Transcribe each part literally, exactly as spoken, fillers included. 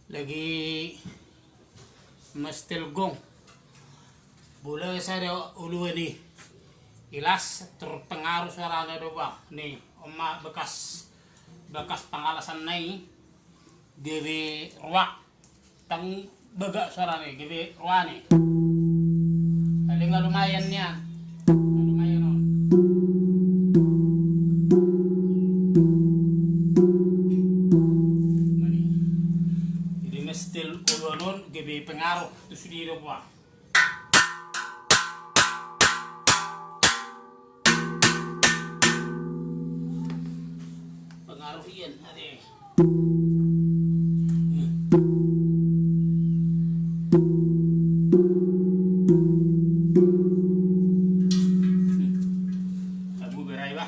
Lagi mestel gong. Bula sada uluan i. Ilas terpengaruh suarana do ba. Ni, on ma bekas, bekas pangalasanna i. Gabe ruak. Tang bagak suarana i, gabe ruak ni. Paling nga lumayan nian. Lumayan on. Mani. Jadi mestel uluan on gabe pengaruh tu sude do ba. Pengaruh ian ate. Abu berai ba.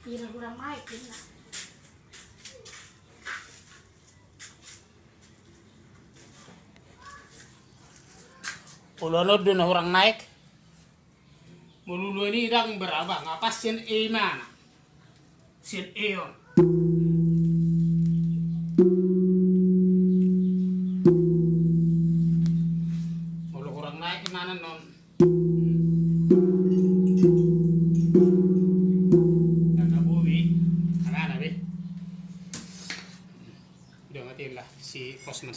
Ira hurang naik, ira. Uluan on do na hurang naik. Molo uluan i ndang berabang, apa sian e imana? Sian e on. Molo hurang naik imana non. Ndang abobi, angana be. Udah mati lah si Posman si.